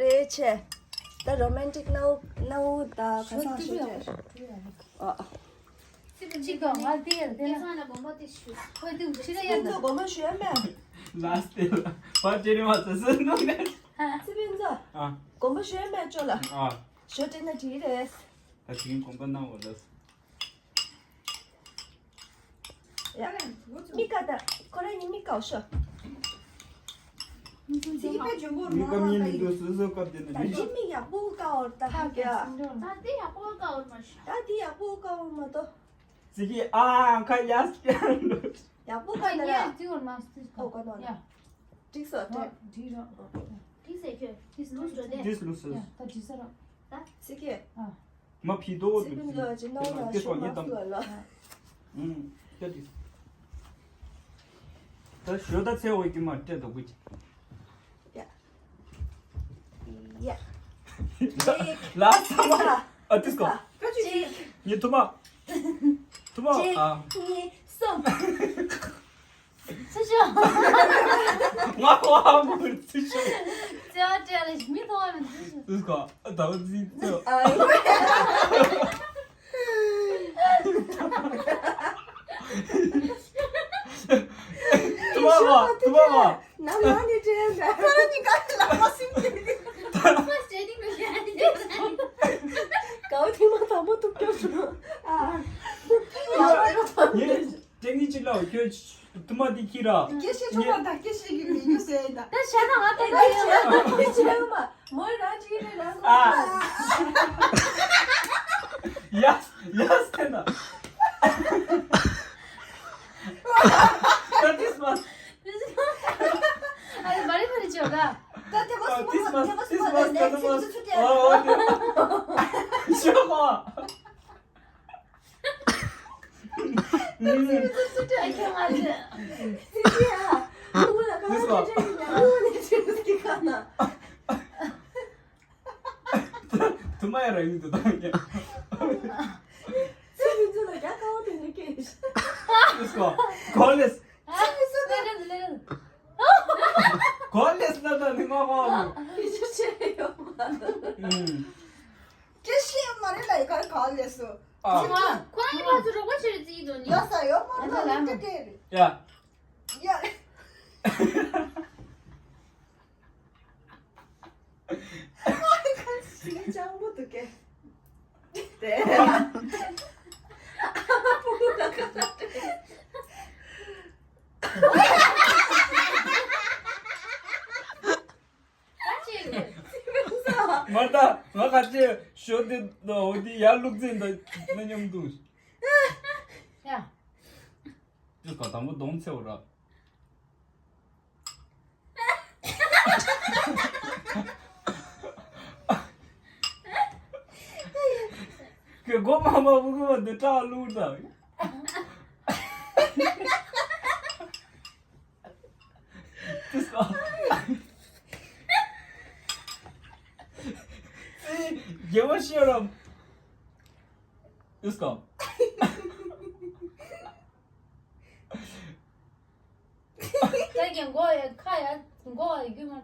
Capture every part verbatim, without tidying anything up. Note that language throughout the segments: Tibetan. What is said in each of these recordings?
རེད་ཆེ། ད་རོ་མན་ཊིག་གནའ་བོ་གནའ་བོ་ད་ག་ས་ཞོ་ཅེ། ཨ། གཅིག་དང་ང་དེ་ཡར་དེ་ན། ཁོས་དུ་ཕྱི་ལ་ཡར་ད། དགོངས་པ་ཞུ་ཡ་མེད། ལ་སྟེ་ལ་བ་ཅེ་རི་མ་ཚ་སུ་འདུག་ནས། སི་པིན་ཛོ། ཨ། དགོངས་པ་ཞུ་ཡ་མེད་ཅོ་ལ། ཨ། ཞོ་སྤྲད་ན་འགྲིག་རེད། ད་དེ་རིང་དགོངས་པ་གནང་བ་ལ། ཡ། མི་དགའ་ད། ཁོ་རང་གཉིས་མི་དགའ་ཤོ། མི་དགའ་མི་འདུག་སོ་སོ་སྐབས་དེ་ནས་མི། ད་འདི་མི་ཡག་པོ་དགའ་འོར་ད་ཧ་ག་ད་འདི་ཡག་པོ་དགའ་འོར་མ་ཤ། ད་འདི་ཡག་པོ་དགའ་འོར་མ་ཏོ། ཙི་གི་ཨ་ཁ་ཡ་སྐྱ། ཡག་པོ་དགའ་ད་ར། འདི་འོར་མ་སྟི་ཁོ་ག་ནོ་ཡ། འགྲིག་སོ་ཏེ། འདི་ར། འདི་ཟེར་ཁྱོད་འདི་ལུས་འགྲོ་ཏེ། འདི་ལུས་སོ། ཡ་ད་འདི་ཟེར་ར། ད་ཙི་གི། ཨ། མ་ཕི་དོ་སི་པིན་ལོ་ཅི་ནོ་ལ་ཏེ་ཤོ་ཀོ་ཉེ་དམ། ཨུམ། ཏེ་ཏེ། ད་ཞོ་ད་ཚེ་འོ་ཀི་མ་སྤྲད་དོ་གུ་ཅི། ཡ། ཡ། ལ་ས་མ། ཨ་ཏིས་ཀོ། ཅིག་ཉི་ཐུ་མ། ཐུ་མ། ཅིག་ཨ། གཉིས། གསུམ། ཚུ་ཤོ། ང་ཁོ་ཧ་མུ་ཚུ་ཤོ། ཚེ་བ་སྤྲད་ལ་མི་མཐོང་བ་མི་ཚུ་ཤོ། ཚུ་ཤོ། ད་བ་ཚི་ཚུ། ཨ། ཐུ་མ་བ། ཐུ་མ་བ། ནམ་ལངས་ནས་དྲན་འདྲ། ཁོ་རང་གཉིས་ཀ་ལ་མ་སིམ་གྱི། ཕར་སྤྲད་དེ་མི་ཤེས། གའུ་ཐེངས་མ་དང་པོ་ཐུག་སྐྱོ་བྱུང་། ཨ། ངས་ཏྲེ་ངི་ཅི་ལའོ་ཁྱོད་ཐུ་མ་དེ་ཁྱི་ར། སྐད་ཤེས་ཆོག་པ་དང་སྐད་ཤེས་ཀྱི་མི་ཡོད་ཟེར་ད། ད་ཤ་ན་ང་ཏེ་ད་ཡོད་མ། མོའི་རང་ཅི་རེད་རང་ཨ། ཡ། ཡ་སྟེ་ན། ད་ཏིས་མ། ཨ་རེ་མ་རེ་མ་རེ་ཆོག་ག་ད་ཏེ་མ་སུ་མ་ཏེ་མ་སུ་མ་ཏེ་མ་སུ་ཏེ་མ་སུ་ཏེ་མ་སུ་ཏེ་མ་སུ་ཏེ་མ་སུ་ཏེ་མ་སུ་ཏེ་མ་སུ་ཏེ། ཐུ་མ་ཡ་ར་ཡུལ་དུ་བཏང་ཡ། ཚེ་མི་ཚུ་ལ་རྒྱ་ཁ་བ་དེ་ནི་སྐད། ཨུ་སྐོ། གོ་ལེས། ཚེ་མི་ཚུ་ལ་གོ་ལེས་ན་ད་ནི་ང་གོ་བ། ཡི་ཆུ་ཆེ་ཡོད་མ། ཨུམ། སྐད་ཤེས་མ་རེད་ལ་ཡི་གར་ག་ལེ་སོ། ཨ། ཁོ་རང་ཉི་མ་ཚོ་རོགས་པ་བྱེད་རེད་ཙི་ཡི་དོ་ནི། ཡ་ས་ཡོད་མ་ན་ལ་ཏེ་ཏེ་རེད། ཡ། ཡ། ཞིང་ལྕང་པོ་འདུག་གས། ཏེ། ཨ་མ་པུ་ལ་ཁ་ལ་ཏེ། མ་ད་ང་ཁ་ཆེ་ཞོ་དེ་འོ་དེ་ཡར་བླུགས་ཚེ་འདི་ན་མཉམ་འདུག་ཡ། ཅི་ག་དང་པོ་གདོང་ཚེ་བོ་ར། ཁྱོད་སྒོ་མ་མ་བུ་གུ་མ་འདི་སྐྲ་བླུགས་དང་། ཏིས་ཀོ། ཨེ། རྒྱལ་བ་ཤེས་རམ། ཏིས་ཀོ། ད་ཀྱང་མགོ་ཡ་ཁ་ཡ་མགོ་བ་ཡ་རྒྱུ་མ་ད།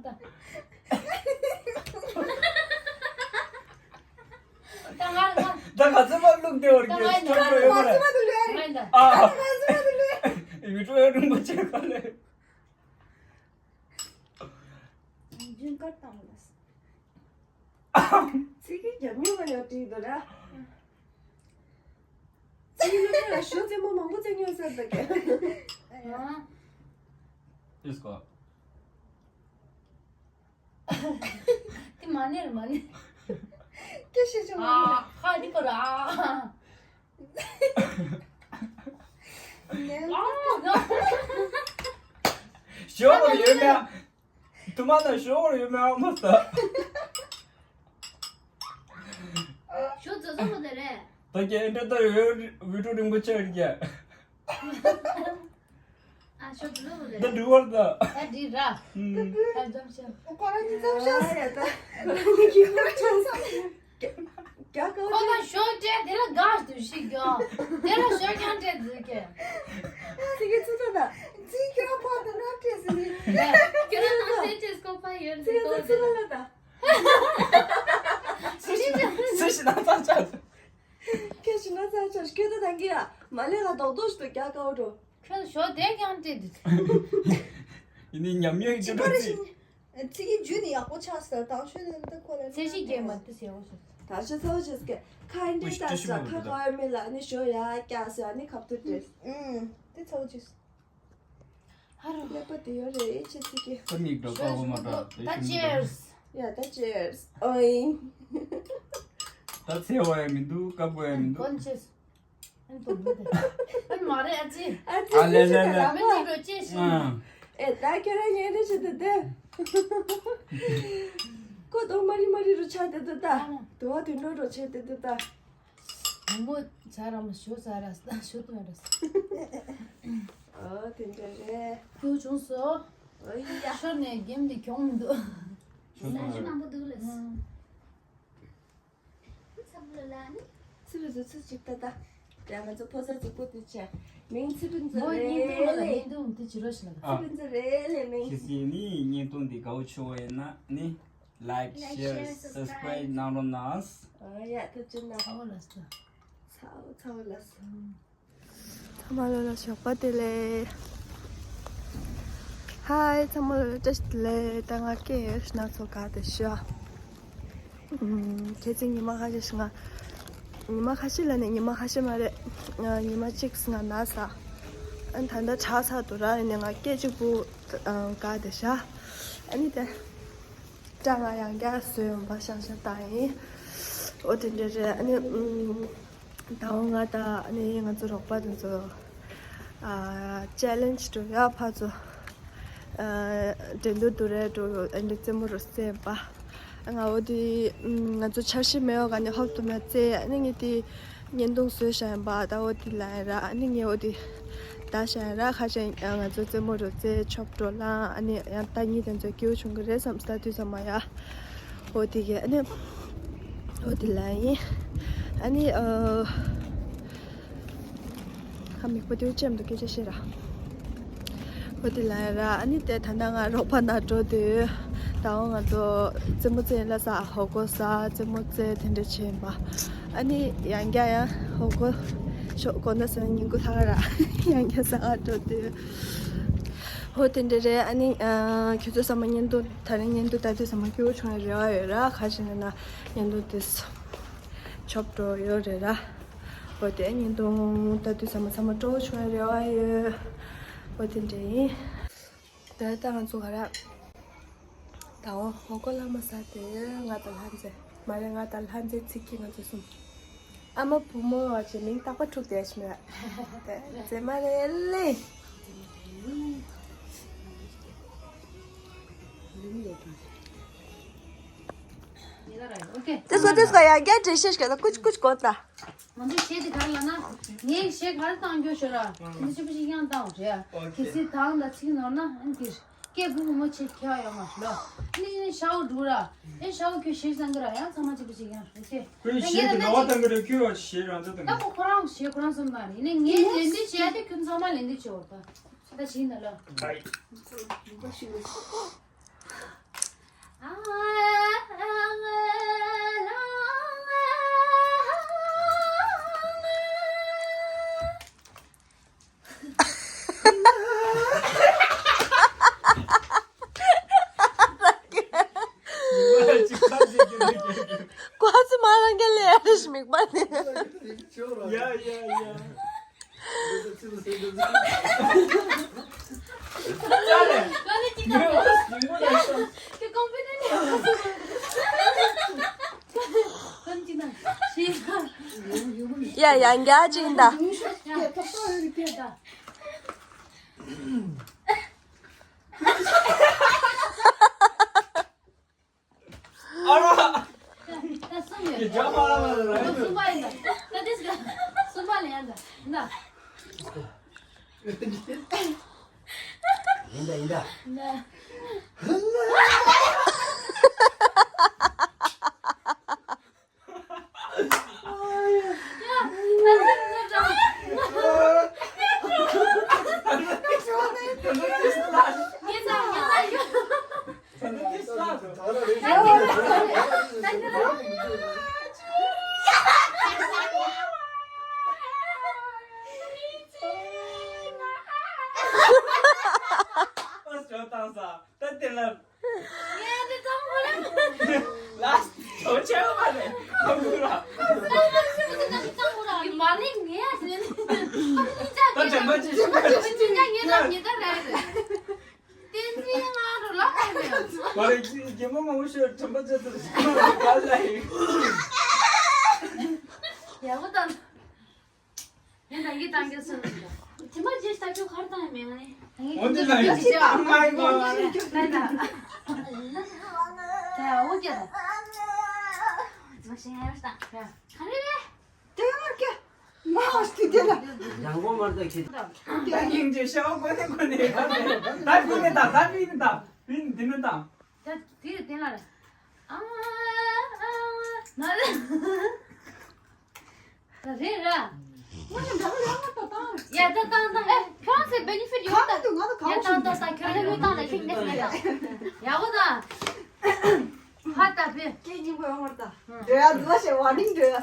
ད་ང་ང་ད་ག་ཚོད་མ་བླུགས་ཏེ་བར་གྱི་ད་ང་སྐྱོ་པོ་ཡོད་མ་རེད། ང་ད། ཨ། ཡུལ་གྲོ་ཡ་རིན་པོ་ཆེ་ག་ལེ། ཇུན་ཀར་དང་ལ། ཚིག་གི་རྒྱབ་མྱོང་ལ་ཡོད་དྲིས་འདུག་ར། ཚིག་གི་ལ་ཞོ་རྩེད་མོ་མང་པོ་རྩེད་མྱོང་ཟེར་འདུག་གས། ཨིས་ཀོ། དེ་མ་ནེར་མ་ནེར། སྐད་ཤེས་ཆུང་མ་ནེར། ཨ་ཧ་དེ་ཀོ་ར། ཞོ་ཡོད་མེད། ཐུ་མ་ན་ཞོ་ཡོད་མེད་ཨ་མ་ལྟ། ཞོ་ཛོ་ཛོ་མོ་དེ་རེད། ད་ཀྱེ་འདྲ་ད་ཡོད་བི་ཀྲུ་རིན་པོ་ཆེ་རེད་ཀྱེ། ཨ་ཞོ་ཛོ་ཛོ་མོ་དེ་རེད། ད་འགྲིག་བར་ད། ད་འགྲིག་ར། ད་འཛོམས་ཤོག་ཁོ་རང་གཉིས་འཛོམས་ཤོག་ཨ་ཡ་ད། ཁོ་རང་གཉིས་འཛོམས་ཤོག་རྒྱ་གར་ཁོ་ན་ཞོ་སྤྲད་དེ་ལ་དགའ་འདུག་ཤིག་གྱོ། དེ་ལ་ཞོ་རྐྱང་སྤྲད་འདུག་གས། ཚིག་གི་ཚུལ་ལ་ད། ཚིག་ཁྱོད་རང་ཕར་དུ་རང་སྤྲད་ཟིན་ནི། ཁྱོད་རང་ནང་སེམས་ཁྲལ་སྐོར་པ་ཡོད་ཚིག་གི་ཚུལ་ལ་ད། སུ་ཞིག་ན་ཚང་ཆགས། ཁྱེད་ཞིག་ན་ཚང་ཆགས་ཁྱོད་ད་དང་གི་ཡ་མ་ལས་ལ་རྡོག་རྡོག་ཞིག་ཏུ་རྒྱག་དཀའ་བོ་འགྲོ། ཁྱོད་ཞོ་དེ་ཀྱང་སྤྲད་འདུག་ཡིན་ནི་ཉམས་མྱོང་ཅི་འདྲ་ཅི། ཚིག་གི་རྒྱུ་ནི་ཡག་པོ་ཆགས་སོང་། དང་ཤོས་ནི་ད་ཁོ་ལ་ཚད་གཞི་རྒྱས་མ་དེ་ཟེར་བ་ཞིག་ད་ཤ་ཚ་བོ་ཞིག་གི་ཁ་འདྲི་ལྟ་ས་ཁ་ཁ་བའི་མི་ལ་ནི་ཞོ་ཡ་སྐྱ་ཟེར་ནི་ཁབ་ཏུ་སྤྲད། ཨུམ། དེ་ཚ་བོ་ཅིག་ཧ་རོ། ཀླད་པ་དེ་ཡོད་རེད་ཨེ་ཆེ་ཚིག་གི་ཁ་མིག་འགྲོ་ཁ་འོ་མ་འདྲ་དེ་ད་ཤིང་འདྲ། Cheers. Yeah, ད་cheers. ཨོའི། ད་ཚེ་བ་ཡ་མི་འདུག་དཀར་པོ་ཡ་མི་འདུག Conscious. ཨན་དོ་མི་དེ། ཨན་མ་རེད་ཨ་ཅི། ཨ་ཅི་ཨ་ལེ་ལེ་ལེ། ར་མི་ཉིད་རོ་ཅེ་ཤི། ཨ། ཨེ་ད་ཁྱོད་རང་ཉན་རེ་བྱེད་དེ་དེ། ཀོ་དོ་མ་རི་མ་རི་རུ་ཆ་དེ་དེ་ད། དུ་བ་དུ་འགྲོ་རོ་ཆེ་དེ་དེ་ད། མང་པོ་ཆ་ར་མ་ཞོ་ཟ་ར་ཞོ་དུ་མ་ར། ཨོ་དེ་འདྲ་རེད། ཁྱོད་བྱུང་སོ། ཨོ་ཡ། ཤོར་ནས་རྒྱུན་དེ་གྱོང་མི་འདུག་ཤོར་ནས་ཤོར་ནས་མང་པོ་འདུག་ལ། ཚེ་བི་ཛུ་ཚུ་གཅིག་ལྟ་ད། ཡ་ང་ཚོ་ཕོ་གསར་གཅིག་པོ་དེ་ཆེ། མིང་ཚེ་བི་ཛུ་མོ་རེད་བརྙན་ཐུང་ལ་ལེ། བརྙན་ཐུང་དེ་ཅི་རོ་ཞིག་ལ། ཚེ་བི་ཛུ་རེད་ལེ་མིང་། ཁྱེད་ཚོས་ནི་བརྙན་ཐུང་འདི་དགའ་བོ་ཆོག་ཡིན་ན་ནི་like share subscribe གནང་རོགས་གནང་། ཨ་ཡ་ཐུགས་རྗེ་གནང་། ཚ་བོ་ལ་ས། ཚ་བོ་ཚ་བོ་ལ་ས། ཚང་མ་ལོ་ལ་ཞོགས་པ་བདེ་ལེགས། ཧའི་ཚང་མ་ལོ་ལ་བཀྲ་ཤིས་བདེ་ལེགས། ད་ང་སྐད་ཡོད་ཤི་ན་ཚོ་ག་དེ་ཤོ། ཨུམ། ཁྱེད་ཚོ་ཉི་མ་ཁ་ཤས་ཤི་ང་། ཉི་མ་ཁ་ཤས་ལ་ནི་ཉི་མ་ཁ་ཤས་མ་རེད། ང་ཉི་མ་གཅིག་སི་ང་ན་ས། ཨ་ད་ལྟ་ཆགས་ས་དུ་ར་ནི་ང་སྐད་གཅིག་པུ་ག་དེ་ཤ། ཨ་ནི་དེ། སྐྲ་ང་ཡང་བསྐྱར་བཟོས་ཡོང་པ་ཤང་ཤང་བཏང་ཡིན། ཨོ་དེ་འདྲ་རེད། ཨ་ནི་ཨུམ། ད་འོ་ང་ད་ཨ་ནི་ང་ཚོ་རོགས་པ་དེ་ཚོ་ཨ་ཅེ་ལེན་ཇི་འགྲོ་ཡ་ཕ་ཚོ་ཨ་འགྲན་བསྡུར་དུ་རེད་འགྲོ་ཨ་ནི་རྩེད་མོ་རུ་རྩེད་པ། ང་འོ་དེ་ཨུམ་ང་ཚོ་འཆར་གཞི་མེད་འོ་ག་ནི་ཧོབ་ཏུ་མ་རྩེད་ཨ་ནི་ངས་དེ། བརྙན་ཐུང་བཟོས་བཞག་ཡིན་པ་ད་འོ་དེ་ལ་ཡིན་ར་ཨ་ནི་ངས་འོ་དེ་ད་བཞག་ཡིན་ར་ཁ་ཤས་ང་ཚོ་རྩེད་མོ་རུ་རྩེད་ཆོབ་འགྲོ་ལ་ཨ་ནི་ཡང་ད་གཉིས་དེ་ཚོ་སྐྱིད་པོ་བྱུང་གི་རེད་བསམ་ས་དུས་ཚང་མ་ཡ་འོ་དེ་གི་ཨ་ནི་འོ་དེ་ལ་ཡིན་ཨ་ནི་ཨ་ཁ་མིག་པ་དུས་ཅེམ་དུ་སྐད་ཆ་བཤད་ར། འོ་དེ་ལ་ཡ་ར་ཨ་ནི་དེ་ད་ལྟ་ང་རོགས་པ་ན་འགྲོ་དུས་ད་འོ་ང་ཚོ་རྩེད་མོ་རྩེ་ཡིན་ལ་ས་ཧོ་གོ་ས་རྩེད་མོ་རྩེ་དེ་འདྲ་བྱེད་ཡིན་པ། ཨ་ནི་ཡང་བསྐྱར་ཡང་ཧོ་གོ་ཤོག་གོ་ན་ས་ཉིན་གུ་ལྷག་ར་ཡང་བསྐྱར་ས་ཨ་འགྲོ་དུས། ཧོ་དེ་འདྲ་རེད་ཨ་ནི་ཁྱོད་ཚོ་ཚང་མ་བརྙན་ཐུང་ད་རིང་བརྙན་ཐུང་ལྟ་དུས་ཚང་མ་སྐྱིད་པོ་བྱུང་བའི་རེ་བ་ཡོད་ར་ཁ་ཤས་ན་ན་བརྙན་ཐུང་དེ་ཆོབ་འགྲོ་ཡོད་རེད་ར། འོ་དེ་བརྙན་ཐུང་ལྟ་དུས་ཚང་མ་ཚང་མ་སྤྲོ་བོ་བྱུང་བའི་རེ་བ་ཡོད། འོ་དེ་འདྲ་ཡིན། ད་ལྟ་ང་ཚོ་ག་ར། ད་འོ་ཧོ་ཀོ་ལ་མ་ཟ་དེ་ང་དང་ལྷ་མཛེས། མ་རེད་ང་དང་ལྷ་མཛེས་ཚིག་གི་ང་ཚོ་གསུམ། ཨ་མ་བུ་མོ་བ་ཅེ་མིང་རྟག་པ་འཁྲུག་དེ་ཤི་མེད། དེ་མཛེས་མ་རེད་ལེ། དེ་སོ་དེ་སོ་ཡང་བསྐྱར་འགྲེལ་བཤད་ཞིག་ད་ཀུཅ་ཀུཅ་གོ་ད། ང་ཚོས་བཤད་དེ་ག་རེ་ལབ་ན། ངས་གཞས་ག་རེ་བཏང་རྒྱུ་ཞོར་ར། དེ་འདྲ་ཆེ་པོ་ཞིག་ཡང་བཏང་བ་རེད། གལ་སྲིད་དང་ལ་ཚིག་ནོར་ན་ཨ་ནི་དེ་སྐད་སྤུ་གུ་མོ་ཆེ་ཁྱེར་ཡོང་མ་ལོ། ཨ་ནི་ཨ་ནི་ཤའོ་འགྲོ་ར། ཨེ་ཤའོ་ཁྱོད་གཞས་བཏང་གི་ར་ཡང་ཚང་མ་ཆེ་པོ་ཞིག་ཡང་རེད་ཆེ། ཁོས་གཞས་དེ་ནོར་བ་བཏང་གི་རེད་ཁྱོད་གཞས་རང་ཚོ་བཏང་གི་རེད། ད་ཁོ་ཁོ་རང་གཞས་ཁོ་རང་བསམ་བཏང་རེད་ཡིན་ནའི་ངས་ལན་འདེབས་བྱས་ཏེ་ཁྱོད་ཚང་མ་ལན་འདེབས་བྱེད་འོ་ད། ད་ཞིག་ན་ལོ། ཀོ་ཙི་མ་རང་གི་ལས་རེ་ཞིག་མིག་པ་ནི། ཡ་ཡ་ཡ། ཡ་ཡང་རྒྱ་ཅིག་ད། ཨ་ར། ད་གསུམ་ཡོད། ཀྱི་ཇ་མ་ལ་མ་ལ་ར། གསུམ་པ་ཡིན་ད། ད་དེ་གསུམ་པ་ལ་ཡང་ད། ད། ཡིན་ད་ཡིན་ད། ད། ཁྱོད་དྲན་པ་ཅི་ཙམ་ཞིག་ག་ལ་ཡིན། ཡག་པོ་བཏང་། ཡིན་ད་ཡིན་ད་འགྱོད་སོང་། དེ་མ་རྗེས་ལྟ་ཆོག་གར་བཏང་ཡིན་མེད་ང་ནི། འོ་དེ་ལ་ཡིན། ཅི་ཅི་ཨ་མ་ཡིན་གོ་ལ། ད་ད། ད་འོ་ཀྱེ་ད། ང་ཤེས་ཡ་ད། ག་རེ་རེད། དེ་མར་ཀྱེ། མ་ཧོ་སྟི་དེ་ལ། ཡང་གོ་མར་ད་ཁྱེད། ད་ཡིན་ཅེ་ཤའོ་གོ་ནི་གོ་ནི། ད་བི་ནི་ད་ད་བི་ནི་ད་བི་ནི་དེ་ནི་ད། ད་དེ་དེ་ལ་རེད། ཨ་ཨ་ན་རེད། ད་རེད་ར། ང་ཞིག་འདྲ་བ་ཡང་མ་ད་ད། ཡ་ད་ད་ད་ཨེ་ཁྱོད་ཚེ་བེ་ནི་ཕིཊ་ཡོད་ད། ཁ་ཐུག་ང་ད་གང་ཡ་ད་ད་ད་ཁྱོད་ལ་ཡོད་ད་ད་ཁྱོད་ངས་ངས་ད། ཡ་གོ་ད། ཧ་ད་བེ། ཀྱེ་སྙིང་པོ་ཡོང་བར་ད། འགྲོ་ཡ་འདུག་ཞེས་བ་ནིང་འགྲོ་ཡ།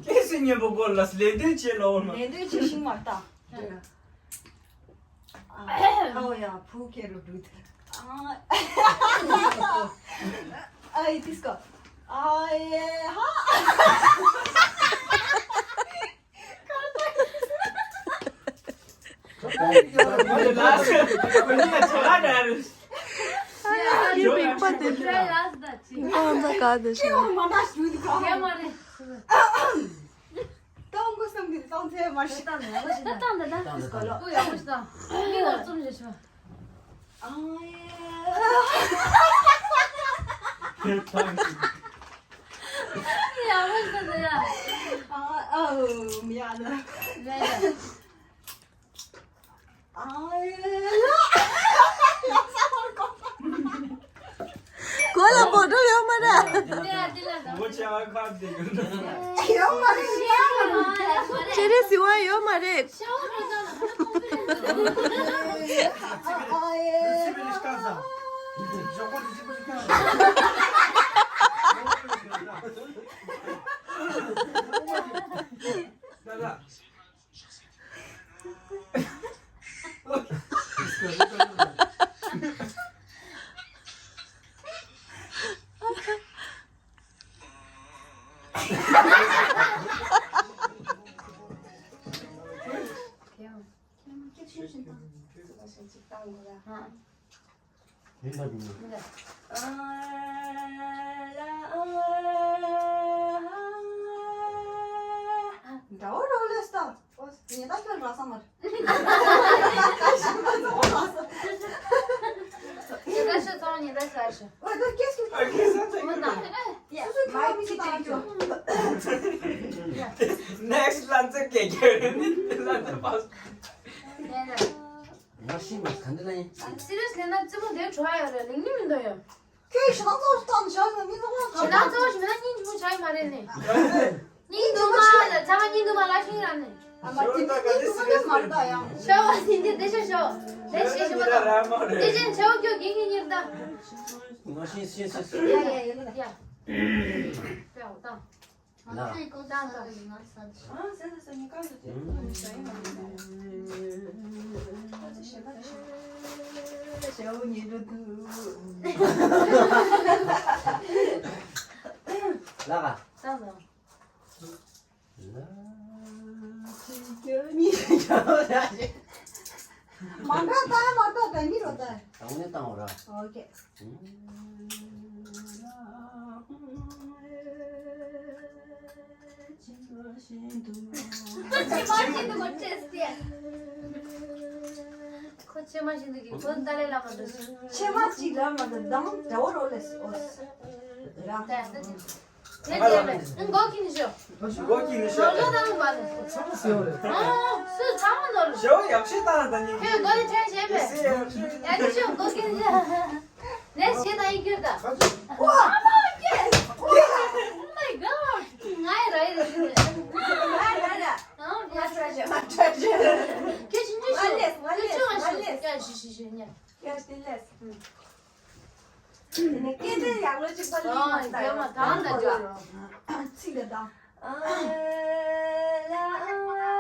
ཀྱེ་སེ་ཉེ་པོ་གོ་ལ་ལས་དོན་བྱེད་ལ་འོ་ན། ལས་དོན་བྱེད་ཤིང་མར་ད། འགྲོ་ཡ། ཨ་ཨོ་ཡ་བུ་ཁེ་རུ་འགྲུལ་ཏེ། ཨ་ཨི་ཏིས་ཀ། ཨ་ཨེ་ཧ། གོ་ལ་བོ་ཊོ་ཡོད་མ་རེད། ཡོད་མ་རེད། ཁྱེད་རེ་སི་ཝ་ཡོད་མ་རེད། འདྲ་བོ་རོ་ལེ་སྟ། ཉེ་ད་ཁྱོད་ར་ས་མར། ཉེ་ད་ཤོ་ཚང་ཉེ་ད་ཤ་ཤ། ཨ་ཁེ་ས་ཚ་ཁེ་ས་ཚ། མོ་ན། སུ་སུ་ཁྱོད་མི་ཁྱི་ཏང་ཁྱོད། Next ལ་ཚེ་ཀེ་ཀེ་ལ་ཚེ་པ། ཡ་ན། ང་ཤི་མ་ག་འདི་ལ་ཡིན། སི་རི་ཡས་ལེ་ན་ཙི་མོ་དེ་བྲོ་ཡ་རེད་ལིང་ནི་མི་འདོད་ཡོད། ཁྱོད་ཞེ་སྡང་ཚོགས་སུ་བཏང་ནས་བཞག་ན་མི་ཚོགས་ལ་ཞེ་སྡང་ཚོགས་ཞེ་སྡང་སྙིང་རྗེ་མོ་བྱ་ཡི་མ་རེད་ནི། སྙིང་རྗེ་མོ་ལ་ཚ་བ་སྙིང་རྗེ་མ་ལ་ཤིང་ར་ནི། ཨ་མ་དེ་འདི་སྙིང་རྗེ་མོ་མ་རེད་ད་ཡང་། ཤ་བ་སྙིང་རྗེ་དེ་ཤ་ཤ་བ་ལས་ཤེས་ཤེས་མ་ད། དེ་ཅན་ཆེ་བོ་ཁྱོད་གིན་གིན་ཉེར་ད། ང་ཤེས་ཤེས་ཤེས་ཤེས། ཡ་ཡ་ཡ་ཡ། ཡ། ཡ་འོ་ད། ལ། ད་ད་ད་ང་ས་ཨ་ཟེར་ད་ཟེར་ནི་ག་ཟེར་དེ་ཁོ་ནི་ཟ་ཡི་མ་རེད། ཁོ་ཚོ་ཞེ་ད་ཞེ་ཞེ་བོ་ཉེ་འགྲོ་འདུག་ལ་ག་ད་ད། ལ་ཅི་སྐྱོ་ཉི་སྐྱོ་ད་ཞེ། མ་འདྲ་ད་མ་འདྲ་ད་ཉི་རོ་ད། ད་ངས་བཏང་བ་ར། ཨོ་ཁེ། ཁོ་ཕྱེ་མ་ཤེས་འདུག་གི་ཁོ་ཏཱ་ལའི་བླ་མ་འདུག་ཕྱེ་མ་གཅིག་ལ་མ་འདུག་དང་འདྲ་བོ་རོ་ལེ་སི་ཨོ་སི་ར། དེ་དེ་མེད་མགོ་ཁྱི་ནི་ཤོ། མགོ་ཁྱི་ནི་ཤོ། ལོ་ལོ་དང་མ་ནི། ཨ་སུ་ཚང་མ་ནོར། ཞོ་ཡག་ཤོས་བཏང་ད་ནི། ཁྱོད་མགོ་ནི་ཁྲལ་བྱས་པས། ཡ་ནི་ཤོ་མགོ་ཁྱི་ནི་ཤོ། ནས་ཞེ་ད་ཡིན་ཁྱོད་ད། Oh my god! ང་ཡི་ར་ཡི་ར་ཞུ་རེད། ང་ཡི་ར་ར། ཨང་ཡ་ཁྱོད་ཞིང་ཆུ་ཞུ། ཁྱོད་ཆུང་ང་ཞུ། ཡ་ཞུ་ཞུ་ཞུ་ཉ། ཡ་ཞུ་ཞུ་ཞུ་ཉ། ཡ་ཞུ་ལེས། ནས་སྐད་ཆ་ཡག་ལོ་གཅིག་པ་ལས་མ་ད་ཡོད་མ་ད་ད་ད་ད། ཚིག་ད་ད། ཨ་ལ་ཨ་ཨ་ཨ་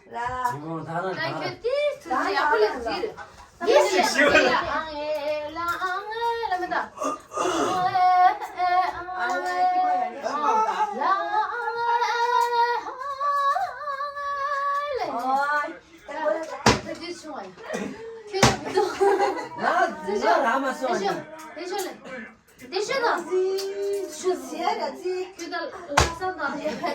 ལ། ད་ད་ད། ད་ཁྱོད་དེ་ཚུལ་ཡག་པོ་ལས་ཟིར། དེ་ཞིག་ཞུ་ལ། ཨ་ཨེ་ལ་ཨ་ཨེ་ལ་མི་ད། ཨ་ཨེ་ཨ་ཨེ་ལ་ཨ་ཨེ་ལ། ད་དེ་བྱུང་བ་ཡ། ཁྱོད་ལ་མི་འདུག་ང་ར་མ་སོང་ནི། དེ་ཤོད་ལེ། དེ་ཤོད་དང་། ཤོད་ཟེར་ར་ཙི། ཁྱོད་ད་ལྷ་ས་དང་།